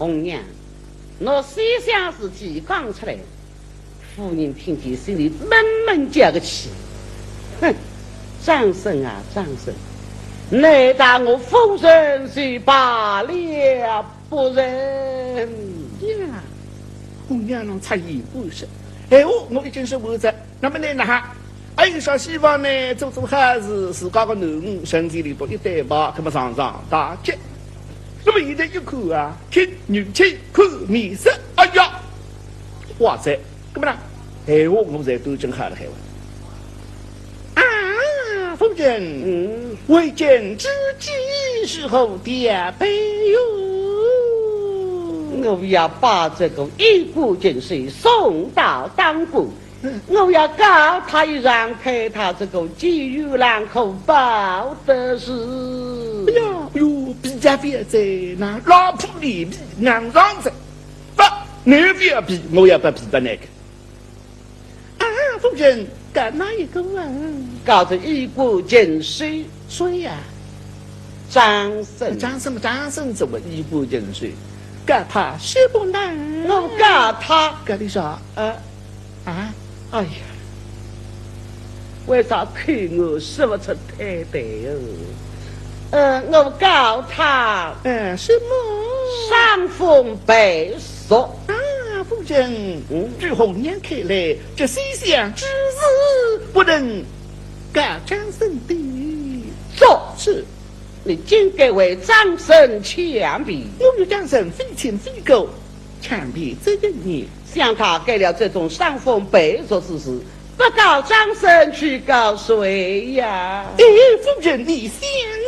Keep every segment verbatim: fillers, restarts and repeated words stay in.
红娘，拿西厢事体讲出来，夫人听见心里闷闷叫个气。哼，张生啊，张生，难道我夫人是罢了不成？呀，红娘侬出言不是，闲话我已经说完哉。 那么呢，哪哈？还有啥希望呢？做做好事，自家个囡儿身体里头一担包，那么上上大吉。那么现在一看啊，听女婿看面色，哎呀，哇塞，那么呢，闲话我侪都讲好了，闲话。啊，夫人，嗯。未见知己如何调配哟？我要把这个衣冠禽兽送到当官， 我要告他一状，看他这个解元郎可保得住。哎呀，哎哟，皮也覅再拿，老婆脸皮硬上哉。不，侬覅皮，我也不皮不那个。啊，夫人，告哪一个啊？告这衣冠禽兽。谁呀？张生。张生，张生怎么衣冠禽兽？告他是不能。我告他。告你啥？呃， 啊？哎呀，为啥看我说不出太对哦？呃，我告他，嗯，什么？伤风败俗。啊，夫人，嗯？据红娘看来，这西厢之事不能告张生的。做。是。你竟敢为张生强辩。我与张生非亲非故， 强辩怎样呢？想他干了这种伤风败俗之事，不告张生去告谁呀？哎，夫人，你想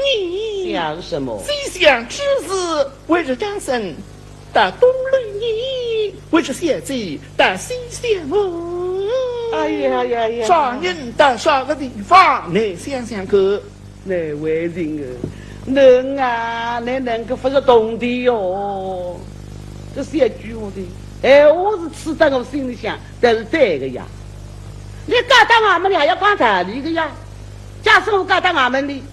呢？想什么？西厢之事，为是张生到东楼呢，为是小姐到西厢哦。哎呀呀呀！啥人到啥个地方，你想想看。 难为情啊，侬啊，侬能够不是懂的哟。这是一句话的，闲话是刺在我心里向，但是对个呀。你告到衙门里还要讲道理个呀。假使我告到衙门里，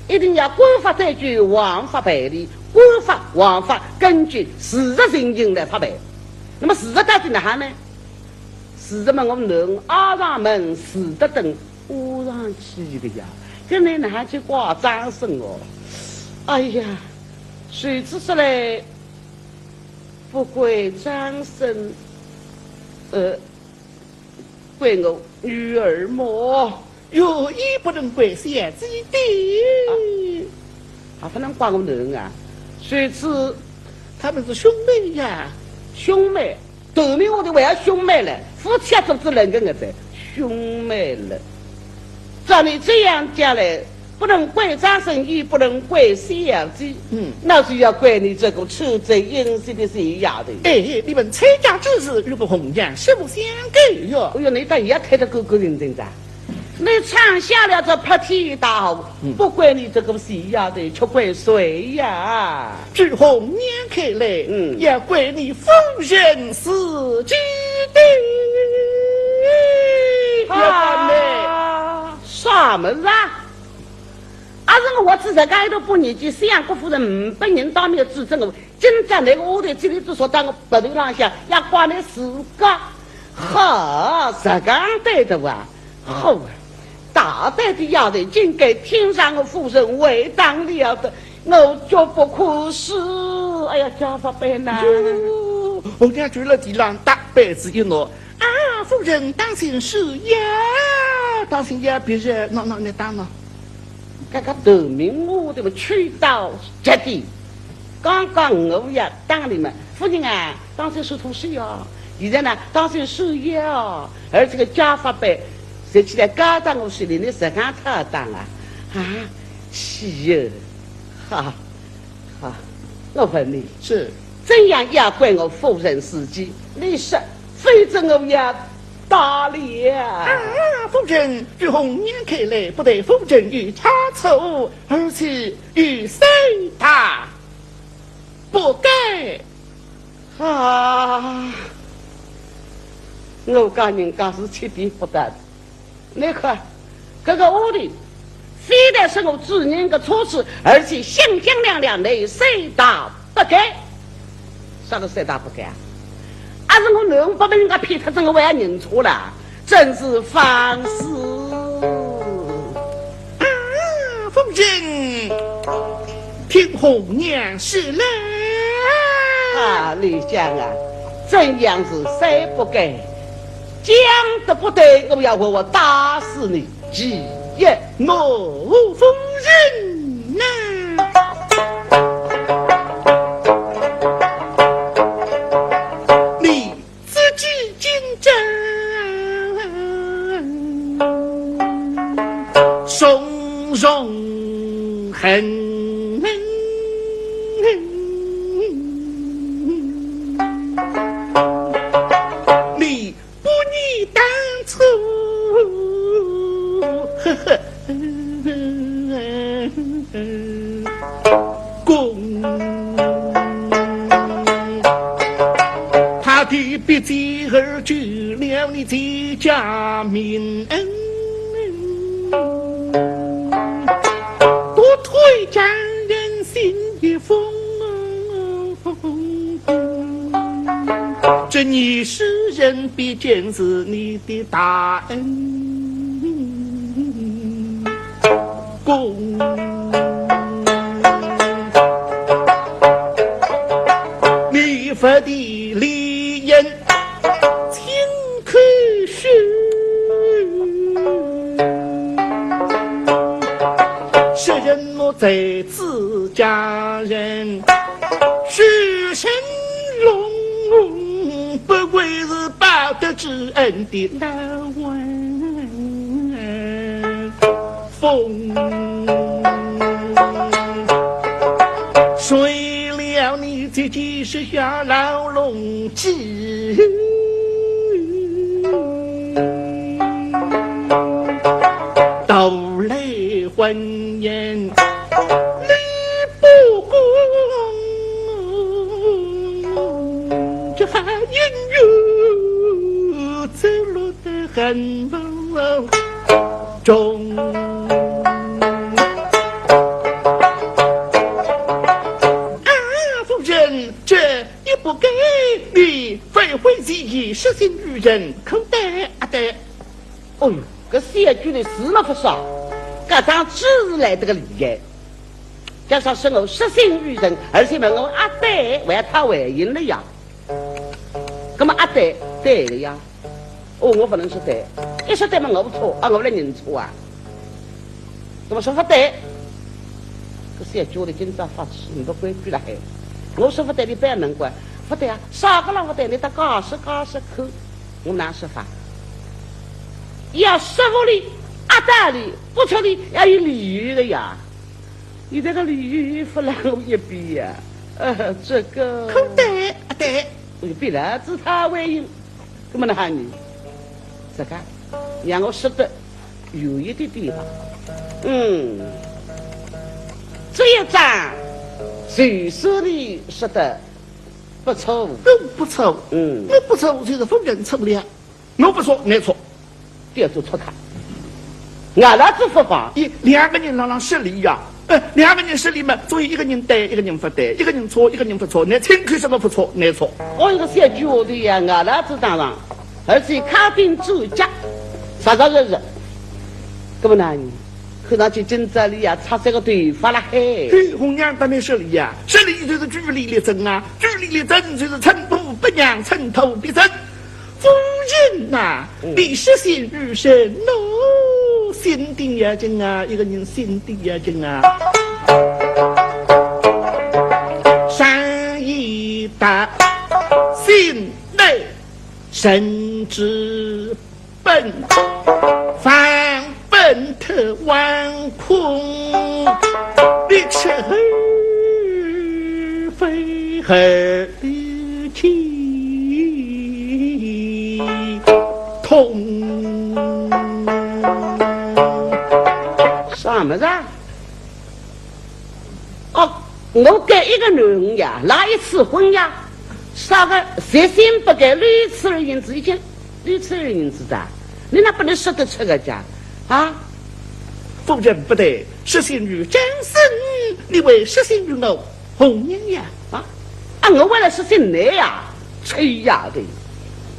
一定要官法对簿，王法办理，官法、王法根据事实情形来发办。那么事实到底哪哈呢？事实嘛，我们阿上门死得等 窝上去的呀，搿侬哪哈去怪张生哦？哎呀，谁知说来，不怪张生，呃，怪我女儿么？哟，也不能怪小姐的。啊，还不能怪我囡儿啊？谁知他们是兄妹呀。兄妹？ 头名我都还要兄妹了，夫妻啊，做仔两个儿子，兄妹了。照你这样讲来，不能怪张生，也不能怪小姐，嗯。那是要怪你这个出贼阴险的死丫头。哎，你们拆家之事，与我红娘实不相干哟。哎哟，你倒也推得干干净净的。 你闯下了这泼天大祸，嗯。不怪你这个死丫头，却怪谁呀？据红娘看来，嗯。要怪你夫人自己的。要怪你。啊，啥么子啊？啊，是我自家一个不年纪，相国夫人，嗯，本人当面指证我， 今朝那个丫头嘴里只说到我鼻头浪向，要怪你自家。好，实梗对的哇。好啊，大胆的丫头，竟敢听上我夫人为当了的，我绝不可恕。哎呀，家法办呐。哟，红娘跪了地浪，大胆子一挪。啊，夫人当心受呀，当心呀，别人，喏，喏，你打喏。 搿个头名我对勿起到极点。刚刚我也打你们，夫人啊，当心受痛手哦。现在呢，当心受药哦。而且个家法办，说起来交到我手里，你实梗太当啊？啊，岂有？哈，哈，我问你，是。怎样也怪我夫人自己？你说， 非则我也打了。啊，夫人，据红娘看来，不但夫人有差错，而且有三大不该。啊，我家人家是七点不得。你看，搿个屋里，非但是我主人个错处，而且香香亮亮，乃三大不该。啥个三大不该啊？啊，是我囡儿拨人家骗脱，真个还要认错啦，真是放肆！啊，夫人，听红娘说来。啊，你讲啊，怎样是三不该？讲得不对，我要活活打死你！其一，我夫人呐，你自己紧张，重重恨。你不念当初，呵呵，公。他的笔迹而救了你这家民，独推家人心一封。 这逆世人必见是你的大恩公。你佛的利益，请看书。世人莫在此家人， 许神龙不愧是报得之恩的老恩公。遂了你这几十下牢笼之，到来婚姻 你不公，这番姻缘走落得很不中。啊，夫人，这也不该，你反悔其意，失信于人，可待啊待。 哦哟，搿小鬼头是么勿少，搿张嘴是来得个厉害。加上说我失信于人，而且问我阿对，还要讨回音了呀。葛么阿对，对了呀。哦，我勿能说对，一说对嘛我错，啊，我来认错啊。葛么说勿对，搿小鬼头今朝发痴，呒不规矩了还。我说勿对，你覅问过，勿对啊，啥个啦勿对，你倒解释解释看。 我哪说法？要说服你，阿对你，不错你，要有理由的呀。你这个理由勿让我一比呀，呃，这个可对，阿对。我就比老子讨回音，葛么哪哼呢？这个，让我说得有一点点吧。嗯，这一桩，就算你说得不错。嗯，不错。嗯。我不错，就是夫人错了。 我不错，你错。调转错他。俺老子勿怕。咦，两个人浪浪势利呀，呃，两个人势利嘛，所以一个人对，一个人勿对，一个人错，一个人勿错，你请看什么勿错，你错。我一个小鬼头呀，俺老子当上，而且靠兵主家，扎扎实实。葛么呢，看上去今朝里呀，插这个头发了嘿。嘿，红娘搭你势利呀，势利就是据理力争啊，据理力争就是寸步不让，寸土必争。 夫人呐，嗯。你失信于人，喏，心地要紧啊，一个人心地要紧啊。善意的心内神之本，放 本特万空，你吃后非后的气痛。啥么子啊？哦，我跟一个男人呀，拉一次婚呀，啥个十心不改，六次而行之，已经六次而行之哉，你哪不能说得出个家啊？ 夫人不对，失信于张生，你为失信于我，红娘呀。啊？啊，我为了失信你呀，臭丫头！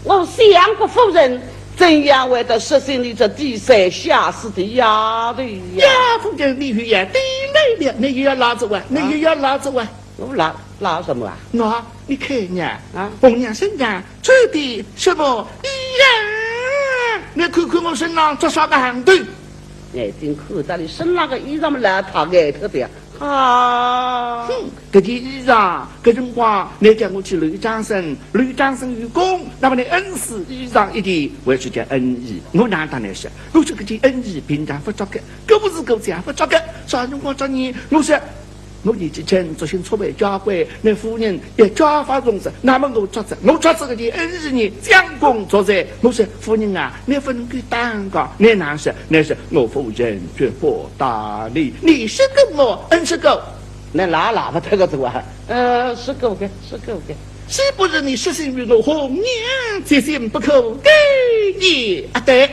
我相国夫人怎样会得失信你这低三下四的丫头呀？呀，夫人，你又要顶来了，你又要赖着我，你又要赖着我。我赖，赖什么啊？喏，你看呀，啊？红娘身上穿的什么衣裳？你看看我身上着啥个行头？眼睛看到你身上个衣裳么，老太眼特点。 啊。哼，搿件衣裳，搿辰光，倷叫我去刘长生，刘长生有功，那么倷恩赐衣裳一件，我要去叫恩衣。我哪搭倷说？我说搿件恩衣平常勿着个，搿勿是搿样勿着个，啥辰光着呢？我说，我年纪轻，作兴出外交关，倷夫人也交发重责，那么我着着，我着着搿件恩衣呢，将功折罪。我说，夫人啊，倷勿能够打我，倷哪说？倷说我夫人 绝不搭理。你说过么？嗯，说过。倷哪哼勿搭个做啊？呃，说过个，说过个。是不是你失信于我红娘，其心不可改也？啊，对，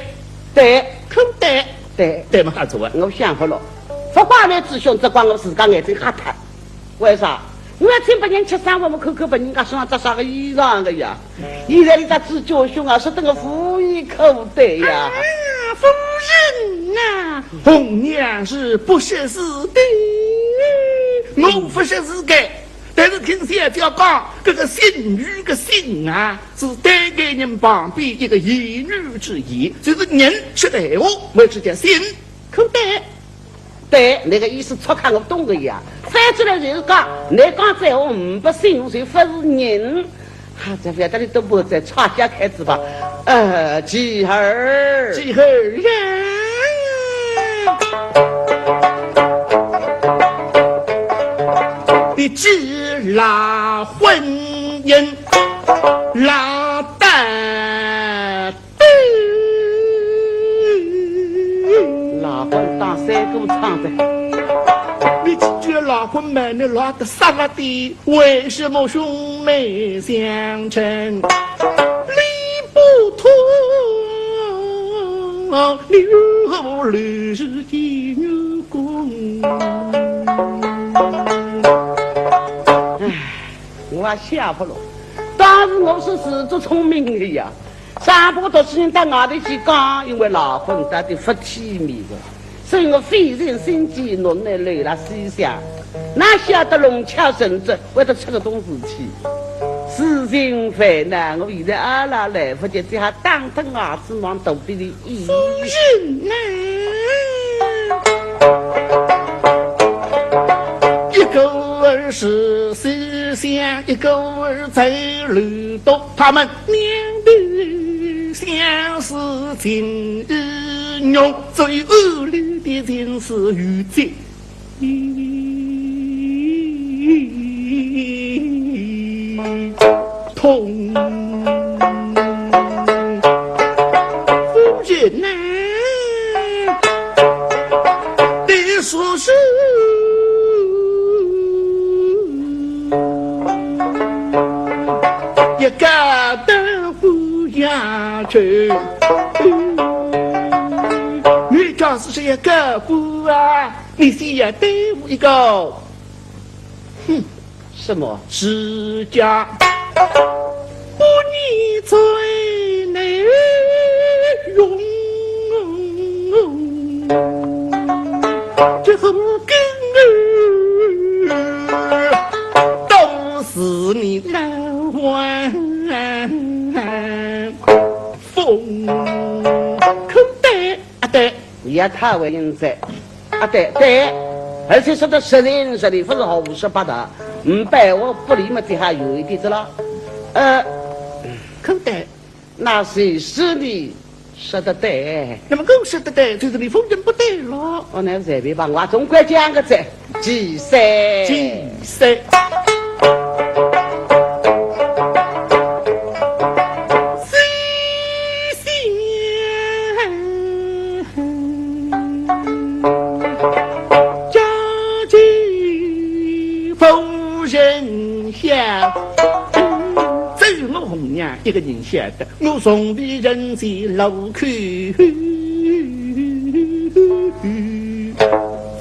对，可对，对，对么，好做啊。我想好了，勿怪倷师兄，只怪我自家眼睛瞎脱。为啥？我要请别人吃生活么，看看别人家身上着啥个衣裳个呀。 现在倷搭仔叫兄啊，说得我无言可对呀。啊，夫人呐，红娘是不识字的，我勿识字个，但是听小姐讲，搿个信女个信啊，是对个人旁边一个言语之意，就是人说的闲话，我只叫信，可对。 对，倷个意思错看我懂个呀。反过来就是讲，倷讲这话呒不信用，就勿是人。啊，这覅搭倷多说，再吵下去仔吧。呃，继而，继而呀，你只拉婚姻，拉得 赖婚当三个唱的。你只觉赖婚嘛，你赖得煞煞的，为什么兄妹相称理不通？你如何律师的女工？唉，我也想勿落，当时我是自作聪明的呀。 上把读书人到外头去讲，因为赖婚到底勿体面个，所以我费尽心机弄来弄了西厢，哪晓得弄巧成拙，会得出搿种事体。事情烦恼，我现在阿拉来勿及，只好打脱牙齿往肚皮里咽。夫人呐，一个儿是西厢，一个儿在楼东，他们 两地相思情意浓，最恶劣的情是与己痛。夫人呐，你说是 一个都不要求。你假使是一个不啊，你先要对付一个。哼，什么？是家不你最能容。 这后跟儿都是你老王风。可对啊，对，也太为人在啊，对对，而且说得十全十美，不是胡说八道，嗯，白话不离嘛，这还有一点子了。呃，可对。 那是是你说得对。那么我说得对，就是你夫人不对了。哦，那随便吧，我总归讲个这，几岁？几岁？四岁。家境夫人晓。只有我红娘一个人晓得。 我从未人间路口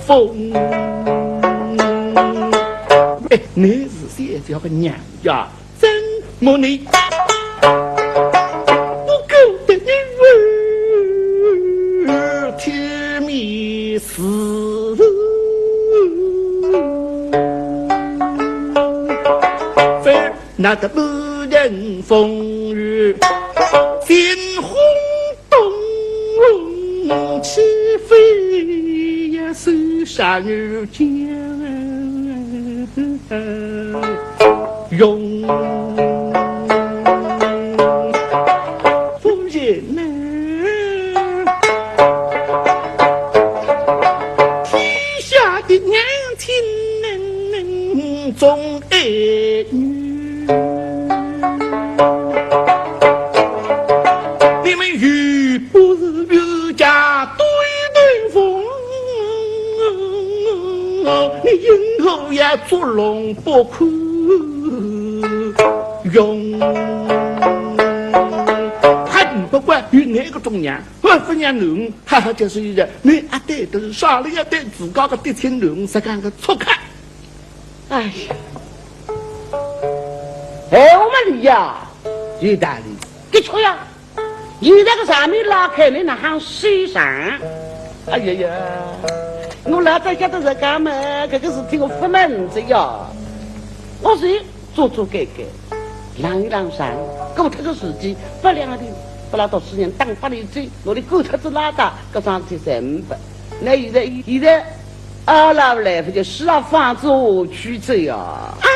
风。哎，你是也叫个娘呀，怎么你不够得你儿天面死？反而闹得满城风雨，惊哄 东起飞呀，手上有剑用。夫人呐，天下的娘亲总爱女。 你们又不是冤家对对逢，你因何要捉弄不可容？还不怪有那个中央，我分人弄，哈哈，就是一个，你阿对的是啥了？要对自家个嫡亲弄，实梗个错看。哎呀，哎，我们李呀，有道理，的确呀。 现在个场面拉开，你哪哼收场？哎呀呀，我老早晓得实梗么，搿个事体我勿问哉呀。我是做做改改，让一让场，过脱个时机，勿两个头，勿拉到世人打发伊走，拿伊赶脱仔拉倒，搿桩事体侪呒不。那现在，现在 阿拉来勿及，是啊，放逐去哉呀。啊，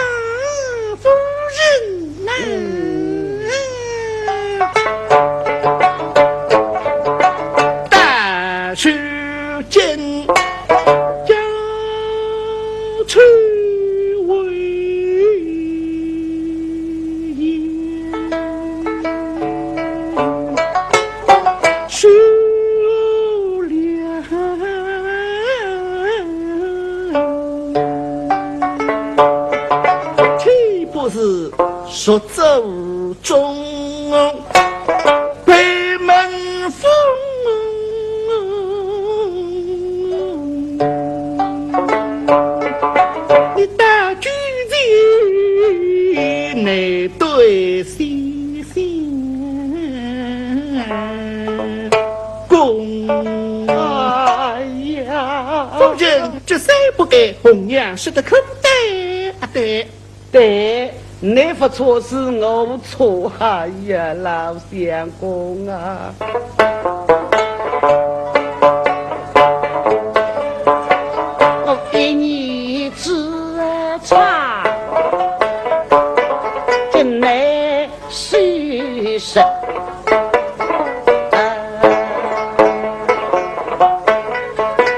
夫人呐。嗯。大手间交出为言。 受了岂不是束手无中，闭门封？你大举前，你对 先公。哎呀，夫人，这三不该，红娘说得可对啊？对。对，你不错是我错，哎呀，老相公啊。我一念之差，真乃 是是，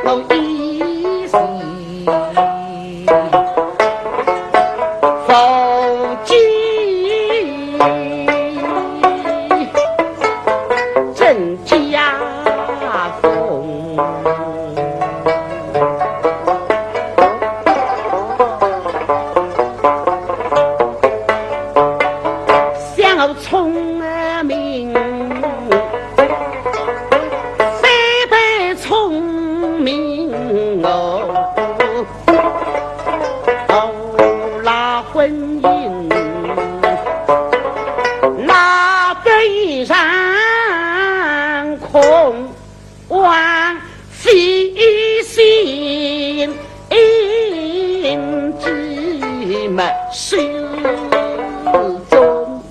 我一心佛经真家风。 想我聪明，非白聪明哦。哦，那婚姻，那个一场空。 王妃心之么手中。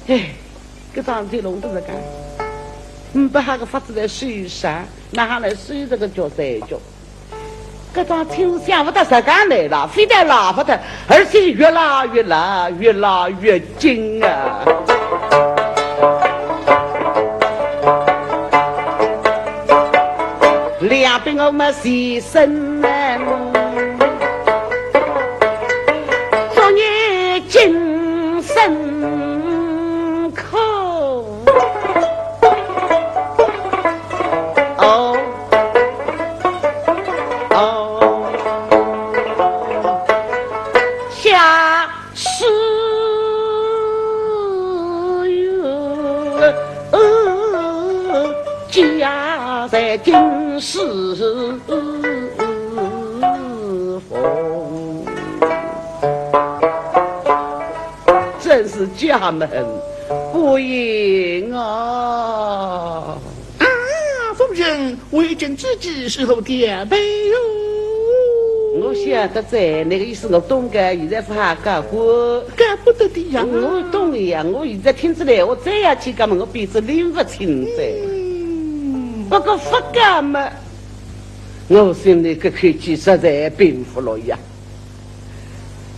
哎，搿桩事体弄得实梗，呒不好个法子来收场，哪哼来收这个决赛局？ 搿桩亲事想勿到实梗来了，非但拉勿脱，而且越拉越拉，越拉越紧啊！两边我们齐声，昨夜精神苦。 哦，哦，下世有家在京师。真是家门不幸啊！啊，夫人，为今之计如何调配哟？我晓得哉，那个意思我懂个，现在勿好嫁个。嫁勿得的呀。我懂的呀，我现在听仔来，我再要去嫁嘛，我变仔拎勿清哉。嗯。不过勿嫁嘛， 我心里搿口气实在平勿落呀。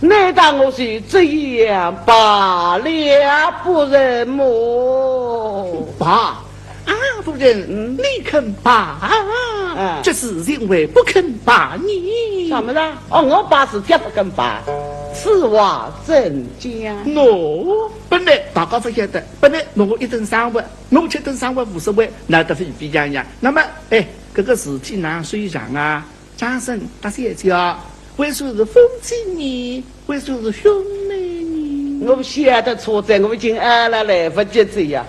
难道我是这样罢了不成么？罢？啊，夫人，嗯。你肯罢？啊。这是因为不肯罢呢。怎么了？哦，我罢是绝不肯罢，此话怎讲？喏，本来大家勿晓得，本来侬一顿生活，侬吃顿生活无所谓，闹得沸沸扬扬。那么，哎，搿个事体哪算账啊？ 张生搭小姐啊，还算是夫妻呢，还算是兄妹呢？我晓得错哉，我已经熬了来勿及哉呀。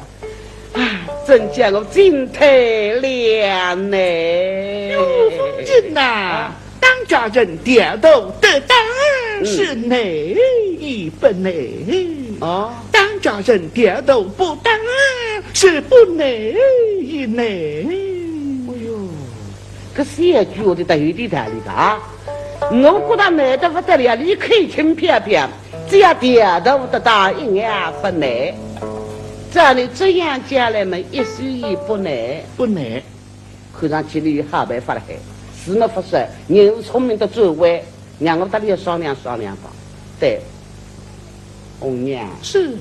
唉，真叫我进退两难。哟，夫人呐，啊。当家人调度得当，嗯。是难亦不难。哦。当家人调度不当，是不难亦难。哎哟， 搿小鬼话头倒有点道理吧？我觉得难得勿得了，伊口轻飘飘，只要调度得当一眼也勿难。照你这样讲来嘛，一点也不难。不难。看上去你有好办法了嘿，是么勿是？人是聪明的智慧，让我搭伊商量商量吧。对，红娘。是。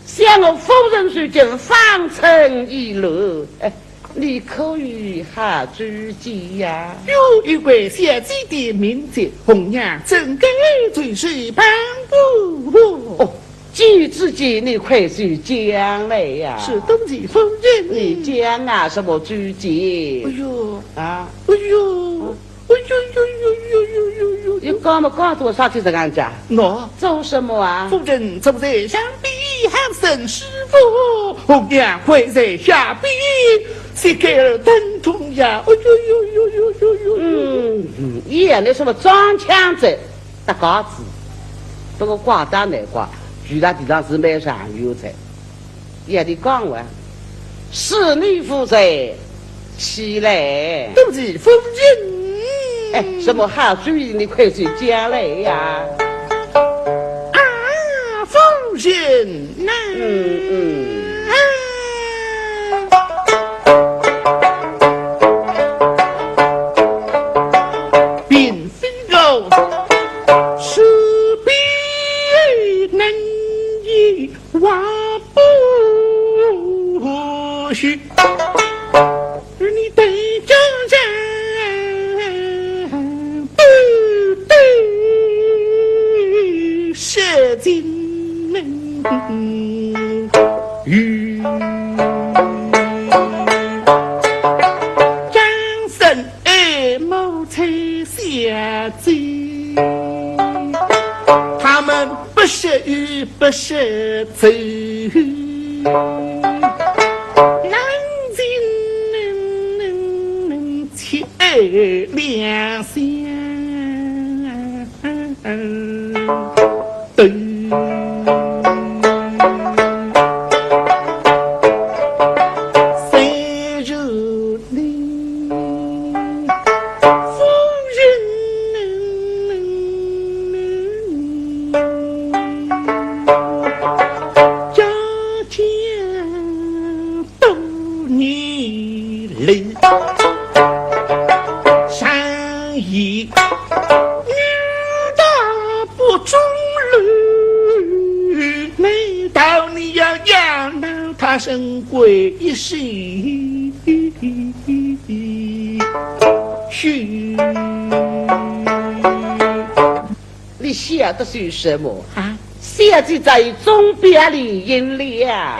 想我夫人如今方寸已乱，哎， 你可有好主见呀？有一位小姐的名字，红娘怎敢袖手旁观？哦，既有主见，你快些讲来呀。是，多谢夫人。你讲啊，什么主见？哎哟，啊？哎哟，哎哟哟哟哟哟哟哟！你讲么讲多少天这样讲？喏，做什么啊？夫人坐在香壁，好生舒服，红娘跪在下边， 膝盖儿疼痛呀！哎呦呦呦呦呦呦呦！嗯，嗯，咦，那什么装腔子，搭架子，不过挂单难挂，举到地上是蛮长远哉。也得讲完，是你夫人起来。多谢夫人。哎，什么好主意，你快些讲来呀！啊，夫人呐。嗯，嗯。 并非我是必能以话不虚，而你对家人不对是情。 与张生爱慕才小姐，他们不识雨不识走，难尽切爱两相。 等。虽如你夫人家家 多年来，常言女大不中留，难道你要养到她身归一时？你晓得是什么？啊？小姐早已钟表联姻了。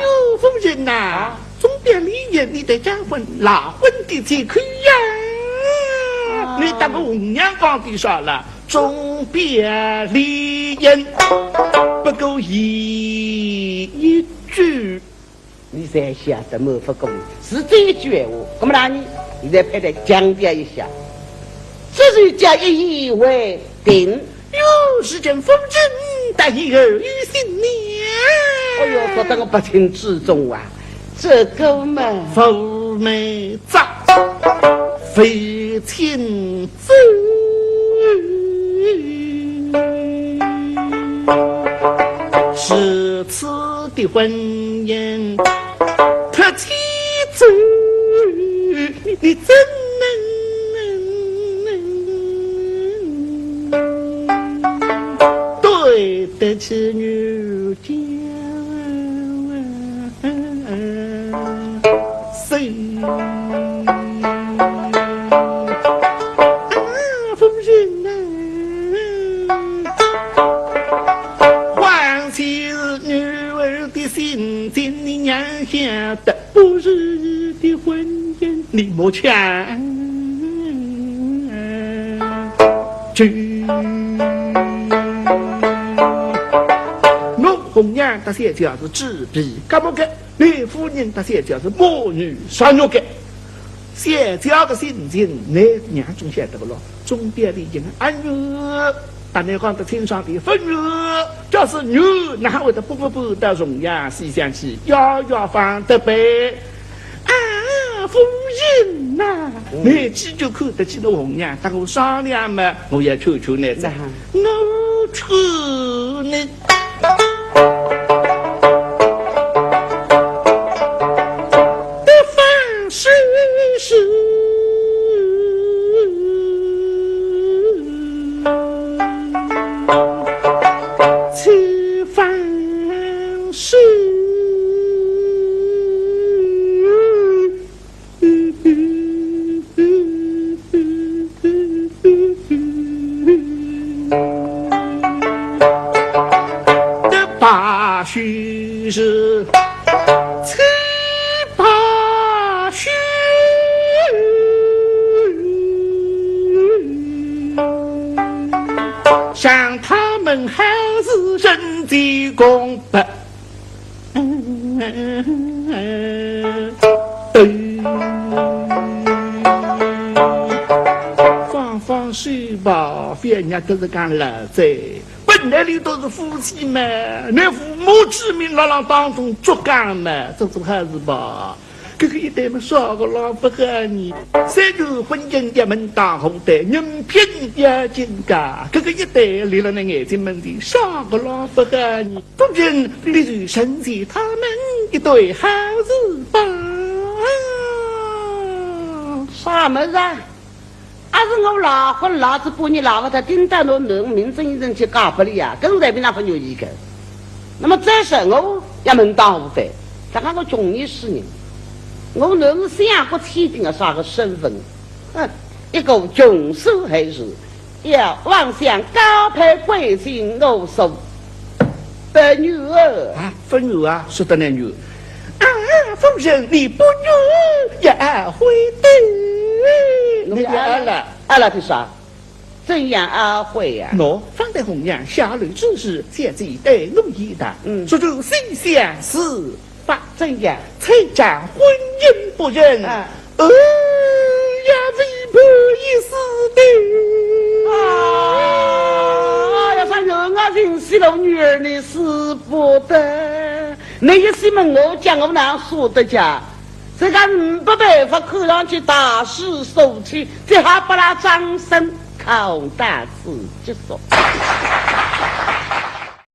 哟，夫人呐，啊？钟表联姻，你的家婚赖婚的借口呀？啊。你搭个红娘讲的啥了？钟表联姻，不过一句。 你才晓得么，不过是这一句闲话。那么呢，你现在配得强调一下，这是叫一言为定。有时间夫人大意而于心呢。哎哟，说得我不听之中啊，这个嘛。夫人在，非亲子。如此的婚姻，他妻子，你怎能对得起女家？ 谁？啊，夫人啊，还是女儿的心情，你娘晓得，不是的婚姻，你莫强求。我红娘搭小姐是知彼，搿么个 你夫人搭小姐是母女杀肉个，小姐个心情，你娘总晓得个咯，总表里应安女，但你讲得清爽点，勿女，假使女，哪会得不不不到重阳西厢去，要要放得呗？啊，夫人呐，嗯。你既就看得起我红娘，搭我商量嘛，我也求求你哉，那我求你。 得放手时，且放手。 得罢休时，且罢休。想他们还是人间公仆。 放放手吧，覅让得是讲了哉。本来里都是夫妻嘛，拿父母之命辣辣当中作梗嘛，做做好事吧。搿个一对么，啥个老不好呢？虽然婚姻一门当户对，人品要紧噶，搿个一对立辣那眼睛门前，啥个老不好呢？ 夫人，你就承接他们一对好事吧。啥物事啊？阿是我赖婚赖仔半日赖勿脱，顶到侬囡儿名正言顺去嫁拨俚啊，搿是随便哪能勿愿意个。那么再说我也门当户对，大家我穷人世人，我囡儿想过千金啊，啥个身份？哼，一个穷酸孩子， 要妄想高攀贵亲，我说不愿啊。啊，不愿啊，说得难愿。啊，夫人，你不愿也懊悔的。侬要懊了，懊了的啥？怎样懊悔呀？喏，方才红娘下楼之时，小姐对我言道，嗯。说这西厢事 法怎样？参加婚姻不成，啊。儿也未必一死的。啊，要说人啊，人死了，女儿呢，死不得。那一死么，我讲我哪说得讲？这个没办法，看上去大势所趋，只好拨俚张生考大师结束。